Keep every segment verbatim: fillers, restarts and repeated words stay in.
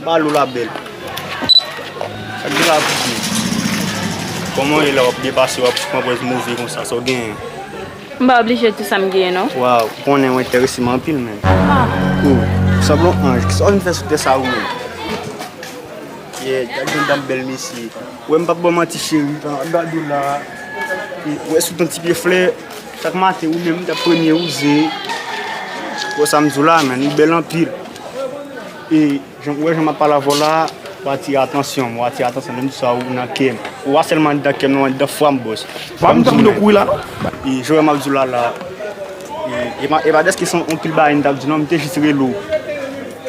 Alo la bèl. Sa k gen la pou di? Kòman w ye la, w ap depase, w ap pran pòz move konsa, sa w genyen? M pa oblije tout sa m genyen, non. Waw, ou konnen w enterese m anpil, men. Ah. Oh, sanble yon anj. Kisa w vin fè sou tè sa ou menm? Yeah, gad yon dam bèl mesye. Ou wè m p ap ba w manti, cheri, gade w la. E, ou wè sou ton ti pye flè, chak maten ou menm, m t ap premye wouze. Ou wè sa m di w la, men, ou bèl anpil. E, jan, ou wè jan m ap pale avè w la, w atire atansyon m, w atire atansyon m, menm si w nan kè m. Ou pa sèlman anndan kè m, non, anndan fwa m, bòs. Pa m tankou nou kouri la, non. E, jan w wè m ap di w la, la. E, e pa, e pa dèske se yon pil bagay m t ap di, non, m te jis rele w.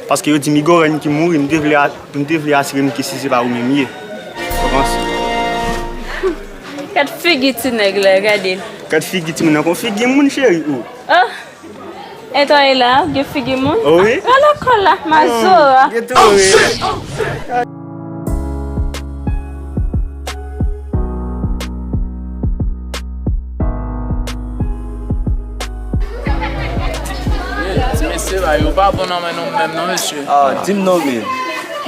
Paske yo di m Igorèn ki mouri, m te vle a, m te vle asire m ke si se pa ou menm ye. Ou panse? Gad figi ti nèg la, gade l. Gad figi timoun nan, kon figi moun, cheri, ou. Oh! Etan e la, gen figi moun? Oh, wi. Ah, gade kò la, mazora. Gen tou, wi. Ti mesye la, yo pa bon nan men nou menm non, mesye. Ah, di m non, men.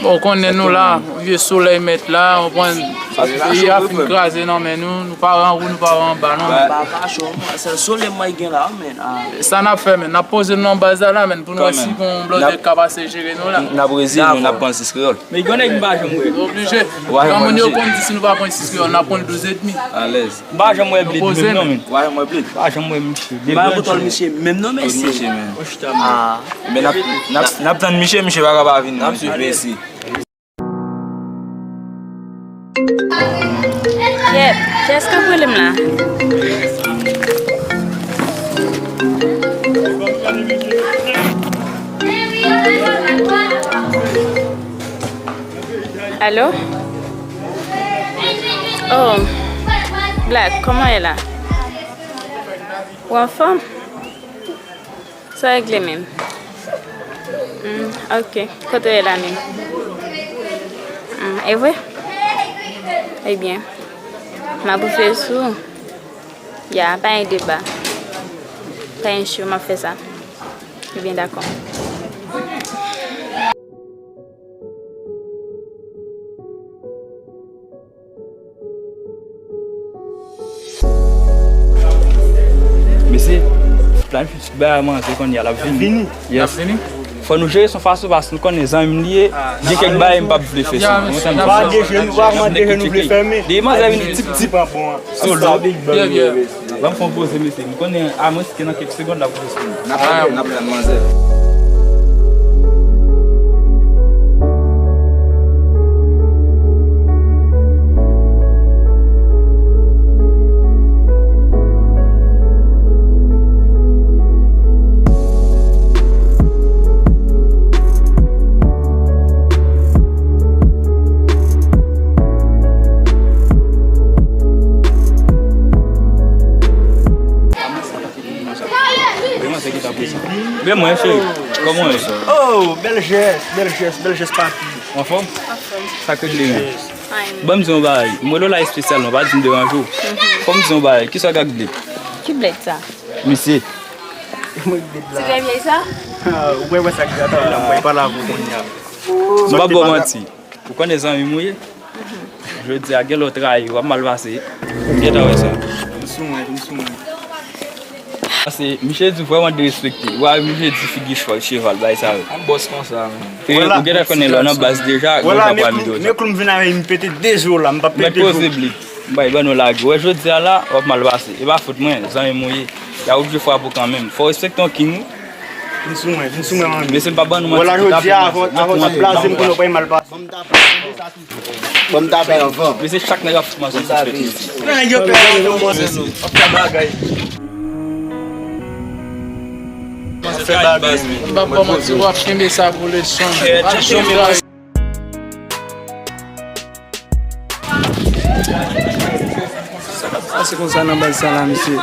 Bon, ou konnen nou la, vye solèy mèt la, ou konprann, peyi a fin kraze nan men nou, nou pa ran wo, nou pa ran ba non, men. Ba pa cho, sèl solèy mwen gen la, men. Ah. Sa n ap fè, men, n ap poze nou nan baz la, la, men, pou nou wè si gon blòdè k ka pase jere nou la. N ap rezi nou, n ap pran sis kreyòl. Men gen nèg m pa janm wè. Oblije. Granmoun yo konn di si nou pa pran sis kreyòl, n ap pran douz edmi. Alèz. M pa janm wè Blit menm non, men. Ou pa janm wè Blit? M pa janm wè misye. M pa janm wè misye menm non, mesye. Misye menm. Ah. Men n ap, n ap, n ap tann misye, misye pa ka pa vin, n ap swiv mesye. Yep, Jess k ap rele m la. Alo? Oh, Black, kòman w ye la? Ou anfòm? Sa regle menm. Hmm, ok. Kote w ye la menm? Hmm, e vre? Ebyen, m ap rive sou ou. Ya, pa gen deba. Pa gen cho, m ap fè sa. Ebyen, dakò. Mesye, planifye ti bagay manzè kounye a, l ap vini. L ap vini? Yes. L ap vini? Fò nou jere son fason, paske nou konnen zanmi m li ye. Gen kèk bagay m p ap vle fè sou li. Ou konprann? Pa deje nou, pa deje nou vle fèmen. Depi manzè vini ti piti. Solo. Yeah, yeah. Ban m fè yon poze, mesye. M konnen, amwens ke nan kèk segonn, l ap rive sou nou. N ap tann, n ap tann manzè. Byen mwen, cheri. Kòman w ye? Oh, bèl jès, bèl jès, bèl jès, papi. Anfòm? Anfòm. Sa k regle, men? Fine. Ban m di yon bagay. M rele w la espesyalman, pa di m deranje w. Mhm. Fò m di yon bagay. Kisa w ka regle? Ki blèd sa? Misye. Ti grenn vyèy sa? Ah, ou wè, wè sa k ap pase la, mwen pa la pou kounye a. M p ap ba w manti. Ou konnen zanmi m ou ye? Jodi a, gen lè w trayi, w ap mal pase. M gentan wè sa. Vin sou mwen, vin sou mwen. Paske misye di w vrèman derespekte. Ou wè misye di figi chwa-, cheval, bagay sa yo. Yon bòs konsa, men. E ou gentan konnen lè w nan baz deja, ou gentan pral mete w. Men klou m vin avè m pete de zo la, m p ap pete zo. Mèt poze bli. M bay ban nou lage. Ou wè jodi a la, w ap mal pase. E pa fòt mwen, zanmi m ou ye. Y a oblije frape w kanmenm. Fò w respekte yon king ou. Vin sou mwen, vin sou mwen, manmi. Mesye, m pa ban nou manti. Wala, jodi a, avan, avan w t ap blaze m, konnen w pa mal pase. Bon, m t ap fè anvan. Mesye, chak nèg ap fout manzè sou fè isi. Nèg yo pè anvan manzè nou. Ap fè bagay. Ap fè bagay. M pa ba w manti, w ap kenbe sa pou leson. Sa k ap pase konsa nan baz sa la, mesye?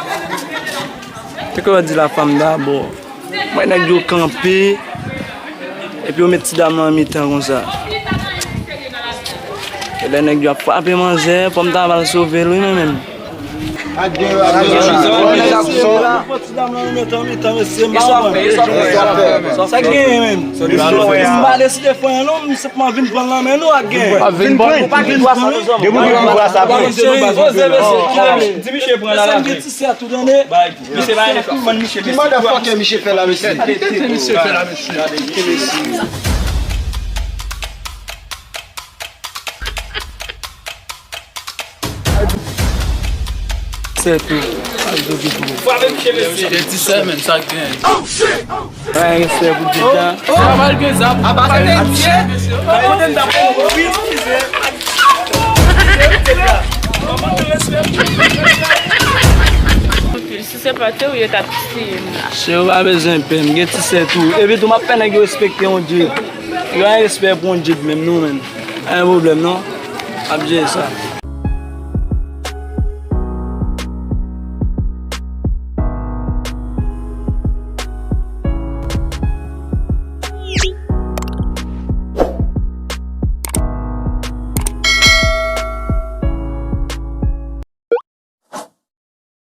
Te kwè w di la femme d'abord. Mwen nèg yo kanpe, epi yo met ti dam nan mitan konsa. E lè nèg yo ap frape manzè, fò m ta va al sove l wi, mwen menm. Ak de, ak de. Mesye, m pran ti dam nan, m met an mitan, mesye, m pa konprann. Sa k genyen menm? M pa deside fè anyen non, m senpman vin pran l nan men nou ak gen. Vin pran. Depi w vin pran sa. Cheri, poze mesye, kilè l ye? Di misye pran la. Mesye, m gen ti sè tou, tande. Mesye, ba, e fann misye, mesye. Ki motherfucker misye fè la, mesye? Kite misye fè la, mesye. Sè tou. Frape misye, mesye. Gen ti sè, menm sa k gen. Ay, respè pou Dida. Sa mal gen zam. Apa se te dye. Kote m t ap pran wi, mize. Ok, si se pa te ou, yo t ap tiye m la. Cheri, ou pa bezwen pè, m gen ti sè tou. Epi tou, m ap fè nèg yo respekte yon dye. Yo gen respè pou yon dye menm, nou menm. Pa gen pwoblèm, non. M ap jere sa.